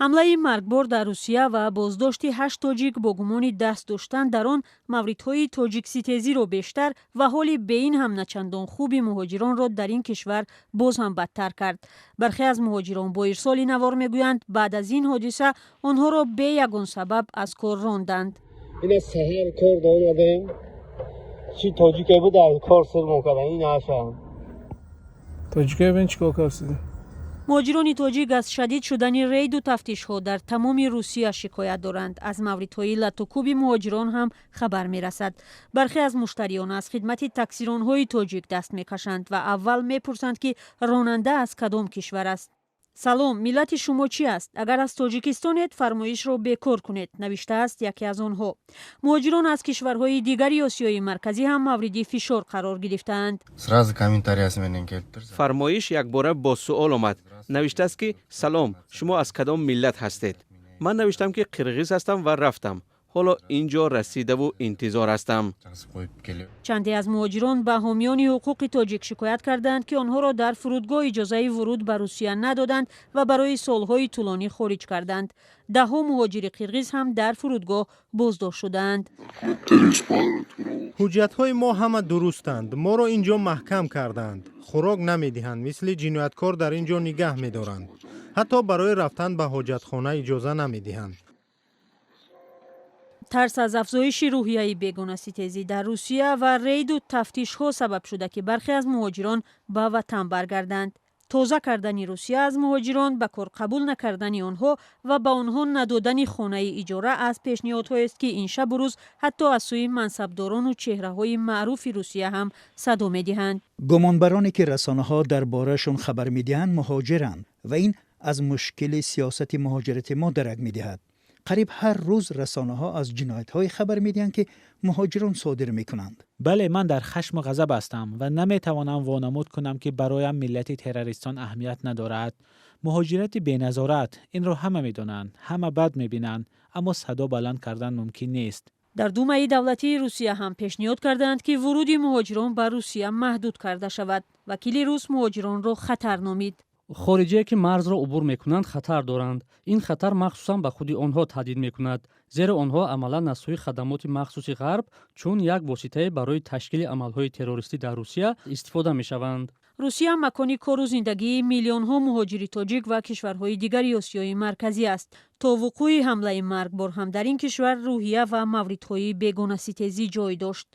Ҳамлаи маргбор дар Русия ва боздошти ҳашт тоҷик бо гумони даст доштан дар он мавридҳои тоҷикситезиро бештар ва ҳоли беин ҳам начандон хуби муҳоҷиронро дар ин кишвар боз ҳам бадтар кард. Бархе аз муҳоҷирон бо ирсоли навор мегӯянд, баъд аз ин ҳодиса онҳоро бе ягон сабаб аз кор ронданд. Ина саҳар кор омадем, чи тоҷике буд, аз кор сирмон кардан. Ин аша. Тоҷикае бин, чӣ кор кардӣ. Муҳоҷирони тоҷик аз шадид шудани рейду тафтишҳо дар тамоми Русия шикоят доранд. Аз мавридҳои латукӯби муҳоҷирон ҳам хабар мерасад. Бархе аз муштариён аз хидмати таксиронҳои тоҷик даст мекашанд ва аввал мепурсанд, ки ронанда аз кадом кишвар аст. «Салом, миллати шумо чӣ аст? Агар аз Тоҷикистонед, фармоишро бекор кунед», навиштааст яке аз онҳо. Муҳоҷирон аз кишварҳои дигари Осиёи Марказӣ ҳам мавриди фишор қарор гирифтаанд. Сразу комментариясы менен келиптир. Фармоиш якбора бо суол омад. Навиштааст, ки «Салом, шумо аз кадом миллат ҳастед?» Ман навиштам, ки қирғиз ҳастам ва рафтам. Ҳоло ин ҷо расидаву интизор ҳастам. Жазып коюп келип. Чанде аз муҳоҷирон ба ҳомиёни ҳуқуқи тоҷик шикоят карданд, ки онҳоро дар фурудгоҳ иҷозаи вуруд ба Русия надоданд ва барои солҳои тӯлонӣ хориҷ карданд. Даҳҳо муҳоҷири қирғиз ҳам дар фурудгоҳ боздошт шудаанд. Ҳуҷҷатҳои мо ҳама дурустанд. Моро ин ҷо маҳкам кардаанд, хӯрок намедиҳанд, мисли ҷинояткор дар ин ҷо нигаҳ медоранд. Ҳатто барои рафтан ба ҳоҷатхона иҷоза намедиҳанд. Тарс аз афзоиши рӯҳияи бегонаситезӣ дар Русия ва рейду тафтишҳо сабаб шуда, ки бархе аз муҳоҷирон ба ватан баргарданд. Тоза кардани Русия аз муҳоҷирон, ба кор қабул накардани онҳо ва ба онҳо надодани хонаи иҷора аз пешниҳодҳоест, ки ин шабу рӯз ҳатто аз сӯи мансабдорону чеҳраҳои маъруфи Русия ҳам садо медиҳанд. Гумонбароне, ки расонаҳо дар бораашон хабар медиҳанд, муҳоҷиранд ва ин аз мушкили сиёсати муҳоҷирати мо дарак медиҳад. Қариб ҳар рӯз расонаҳо аз ҷиноятҳое хабар медиҳанд, ки муҳоҷирон содир мекунанд. Бале, ман дар хашму ғазаб ҳастам ва наметавонам вонамуд кунам, ки бароям миллати террористон аҳамият надорад. Муҳоҷирати беназорат, инро ҳама медонанд, ҳама бад мебинанд, аммо садо баланд кардан мумкин нест. Дар Думаи давлатии Русия ҳам пешниҳод кардаанд, ки вуруди муҳоҷирон ба Русия маҳдуд карда шавад. Вакили рус муҳоҷиронро хатар номид. Хориҷие, ки марзро убур мекунанд, хатар доранд. Ин хатар махсусан ба худи онҳо таҳдид мекунад, зеро онҳо амалан аз сӯи хадамоти махсуси Ғарб чун як воситае барои ташкили амалҳои террористӣ дар Русия истифода мешаванд. Русия макони кору зиндагии миллионҳо муҳоҷири тоҷик ва кишварҳои дигари Осиёи Марказӣ аст. То вуқӯи ҳамлаи маргбор ҳам дар ин кишвар рӯҳия ва мавридҳои бегонаситезӣ ҷой дошт.